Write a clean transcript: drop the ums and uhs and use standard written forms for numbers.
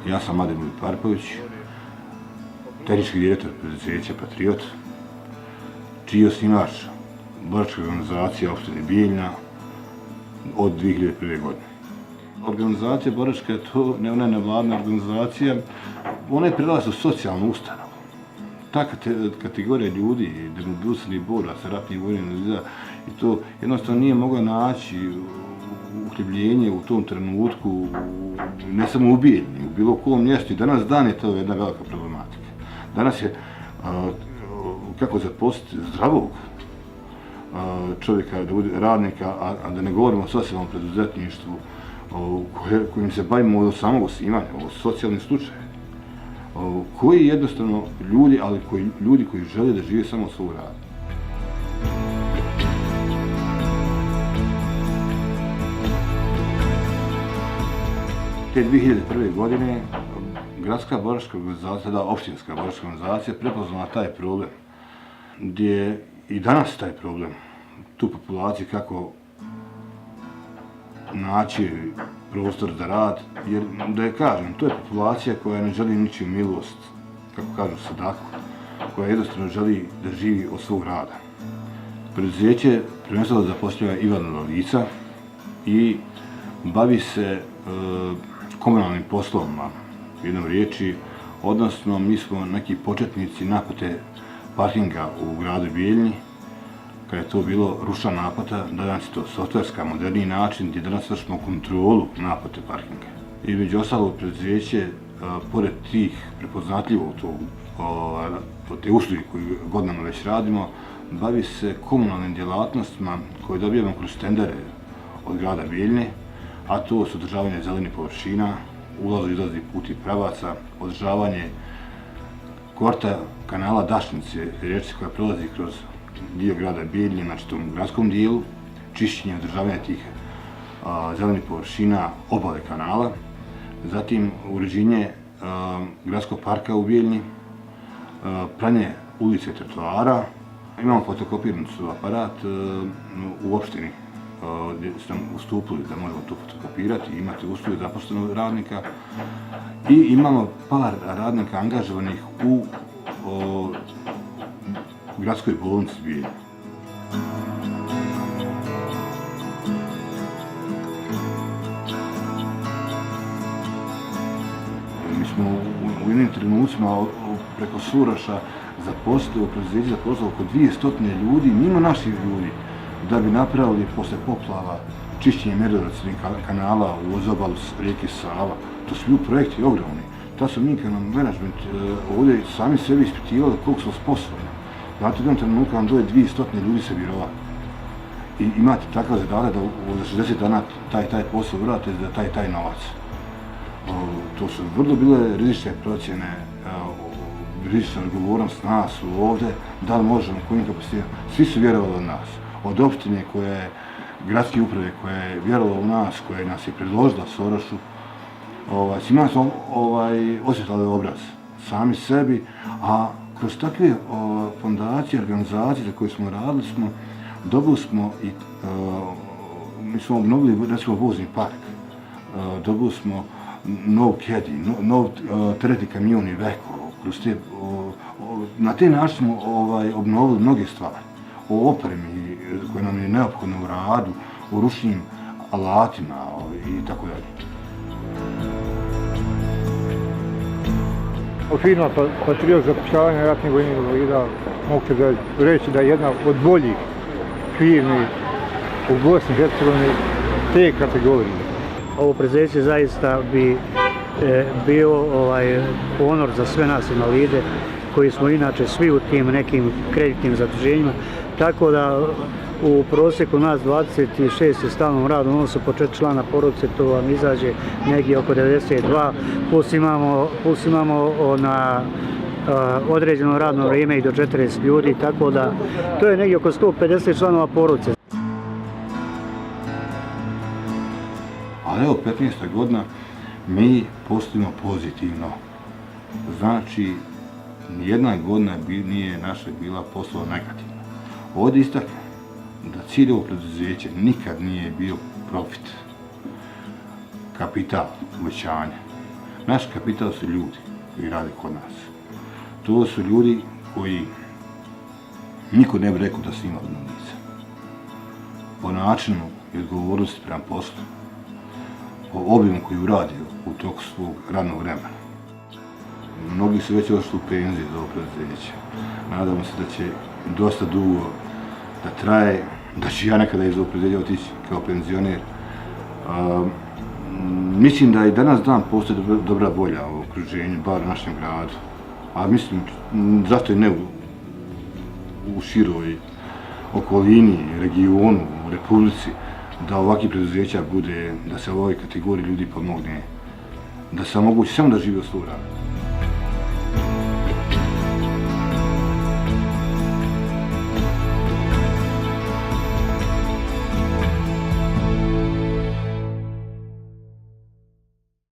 Ja sam Ademir Parpović, tehnički direktor preduzeća Patriot, čiji je osnivač boračka organizacija opštine Bijeljina od 2001. godine. Organizacija boračka je to ona nevladna organizacija, ona je prelazila u socijalnu ustanovu. Ta kategorija ljudi, demobilisani boraca, ratnih vojnih invalida, i to jednostavno nije mogla naći uhljebljenje u tom trenutku, ne samo u Bijeljini, u bilo kom mjestu. I danas dan je to jedna velika problematika. Danas je kako zaposliti zdravog čovjeka, radnika, a da ne govorimo o socijalnom preduzetništvu, kojim se bavimo od samog osnivanja, o socijalnim slučajevima, koji jednostavno ljudi, ali ljudi koji žele da žive samo od svog rada. Te 2001. godine gradska boračka organizacija, tada opštinska boračka organizacija, prepoznala taj problem, gdje i danas taj problem, tu populaciju kako naći prostor za rad, jer da je kažem, to je populacija koja ne želi ničiju milost, kako kažu sadaku, koja jednostavno želi da živi od svog rada. Preduzeće prvenstveno zapošljava invalidna lica i bavi se komunalnim poslovima, jednom riječi, odnosno mi smo neki početnici naplate parkinga u gradu Bijeljini, kada je to bilo ručna naplata, danas je to softverska, moderniji način gdje danas vršimo kontrolu naplate parkinga. I među ostalog preduzeće, pored tih prepoznatljivo te usluge koje godinama već radimo, bavi se komunalnim djelatnostima koje dobijamo kroz tendere od grada Bijeljine, a to su održavanje zelenih površina, ulaz i izlazni puti pravaca, održavanje korta kanala Dašnice, riječke koja prolazi kroz dio grada Bijeljine, znači tom gradskom dijelu, čišćenje i održavanje tih zelenih površina obale kanala, zatim uređenje gradskog parka u Bijeljini, pranje ulice i trotoara. Imamo fotokopirnicu aparat u opštini gdje ste nam ustupili da možemo to fotokopirati, imate usluge zaposlenog radnika i imamo par radnika angažovanih u gradskoj bolnici Bijeljina. Mi smo u jednim trenucima preko Suraša zaposlili, u preduzeću zaposlili oko 200 ljudi, mimo naših ljudi, da bi napravili posle poplava čišćenje melioracijnih kanala uz obalu rijeke Sava. To su bili projekti ogromni. Tad su mi kao menadžment ovdje sami sebi ispitivali koliko smo sposobni. Znate, u jednom trenutku vam doje 200 ljudi sa birova. I imate takav zadatak da za 60 dana taj posao uradite za taj novac. To su vrlo bile rizične procjene, rizična odgovornost nas ovdje, da li možemo, kojim kapacitetima. Svi su vjerovali od nas. Od opštine koje, gradske uprave koja je vjerovala u nas, koja nas je predložila Sorošu, svima smo osjetljali obraz, sami sebi, a kroz takve fondacije, organizacije za koje smo radili, dobili smo i, mi smo obnovili, recimo, vozni park, dobili smo nov kedi, nov teretni kamion i veko, na te način smo obnovili mnoge stvari. O opremi koja nam je neophodna u radu, o ručnim alatima i tako dalje. Firma Patriot zapošljavanja ratnih vojnih invalida, mogu reći da je jedna od boljih firmi u Bosni i Hercegovini te kategorije. Ovo preduzeće zaista bi bio ponor za sve nas invalide koji smo inače svi u tim nekim kreditnim zaduženjima. Tako da u prosjeku nas 26 je stalnom radu, ono su po 4 člana porodice, to vam izađe negdje oko 92, plus imamo na određeno radno vrijeme i do 40 ljudi, tako da to je negdje oko 150 članova porodice. Ali evo, 15. godina mi postojimo pozitivno. Znači, nijedna godina nije naša bila poslova negativna. Ovdje istaknem da cilj ovog preduzeća nikad nije bio profit, kapital, uvećanje, Naš kapital su ljudi koji rade kod nas. To su ljudi koji niko ne bi rekao da su invalidna lica. Po načinu i odgovornosti prema poslu, po obimu koji uradio u toku svog radnog vremena. Mnogi su već ošli u penziju za ovo preduzeće. Nadamo se da će dosta dugo da traje, da ću ja nekada iz ovog preduzeća otići kao penzioner. Mislim da i danas dan postoji dobra volja u okruženju, bar u našem gradu. A mislim, zašto i ne u široj okolini, regionu, u Republici, da ovakvih preduzeća bude, da se ovoj kategoriji ljudi pomogne, da se omogući samo da žive od svog rada.